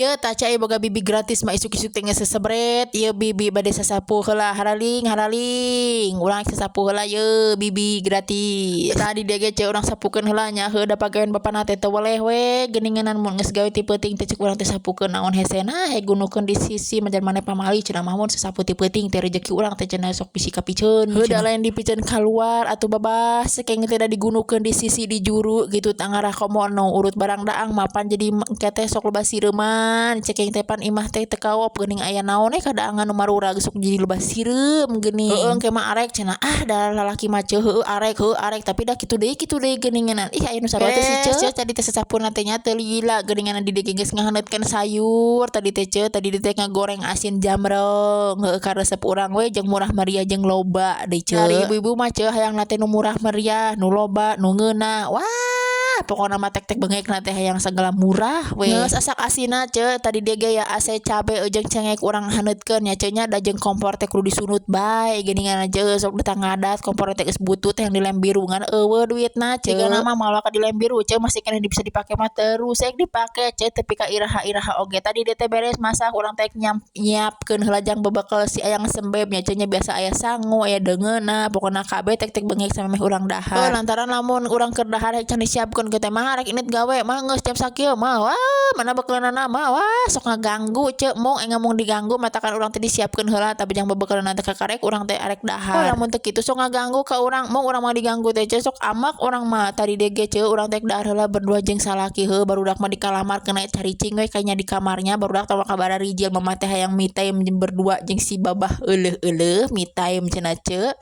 Yeuh tah Cai boga bibi gratis mah isuk-isuk teh geus sesebret ieu bibi bade sasapu heula haraling haraling urang sasapu heula yeuh bibi gratis. Tadi dieu ge ce urang sapukeun heula nya heuh da pagawean bapana teh teu weleh we geuninganan mun geus gawe ti peuting teh cek urang teh sapukeun naon hesena gunukeun di sisi majar maneh pamali cenah mah mun sasapu ti peuting teh rejeki urang teh cenah sok bisi kapiceun heuh da lain dipiceun kaluar atuh babah sakeng teh da digunukeun di sisi di juru gitu tangarah komo nu urut barang daang mapan jadi engke teh sok loba sireuman cekeng teh pan imah teh teu kawop geuning aya naon we kadaangan nu marurag sok jadi loba sireum geuning heueuh engke mah arek cenah ah da lalaki mah ceu heueuh arek tapi da kitu deui geuninganan ih aya nu sarua teh si ceu tadi teh sasapuna teh nya teu lila geuninganan di dieu ge geus ngahaneutkeun sayur tadi teh ceu tadi teh ngagoreng asin jamrong heueuh karesep urang we jeung murah meriah jeung loba deui ceu. Ari ibu-ibu mah ceu hayangna teh nu murah meriah nu loba nu ngeunah wah pokona mah tek-tek bengekna teh hayang sagala murah we. Geus asak asinna ceu tadi dieu ge ya ase cabe jeung cengek urang haneutkeun nya ceu nya da jeung kompor teh kudu disunut bae geuningan ceu sok teu ngadat kompor teh geus butut hayang dilem biru ngan eueuh duitna ceu. Jigana mah moal waka dilem biru ceu masih keneh bisa dipake mah terus ek dipake ceu tepi ka iraha-iraha oge. Tadi dieu teh beres masak urang teh nyiapkeun heula jang bebekel si ayang sembeb nya ceu nya biasa aya sangu aya deungeunna pokona kabeh tek-tek bengek samemeh urang dahar. Lantaran lamun urang keur dahar can disiapkeun ge teh mah arek indit gawe mah geus jam sakieu mah wah mana bekeleunana mah wah sok ngaganggu ceu mung engga mung diganggu matakan urang teh disiapkeun heula tapi jang bebekeleunna teh kakarek urang teh arek dahar. Lamun teu kitu sok ngaganggu ka urang mung urang mah diganggu teh ceu sok amak urang mah. Tadi dieu ge ceu urang teh dahar heula berdua jeung salaki heuh barudak mah di kalamar keuna caricing we kayanya di kamarnya barudak teh kabar rijil mama teh hayang me time berdua jeung si babah euleuh-euleuh me time cenah ceu.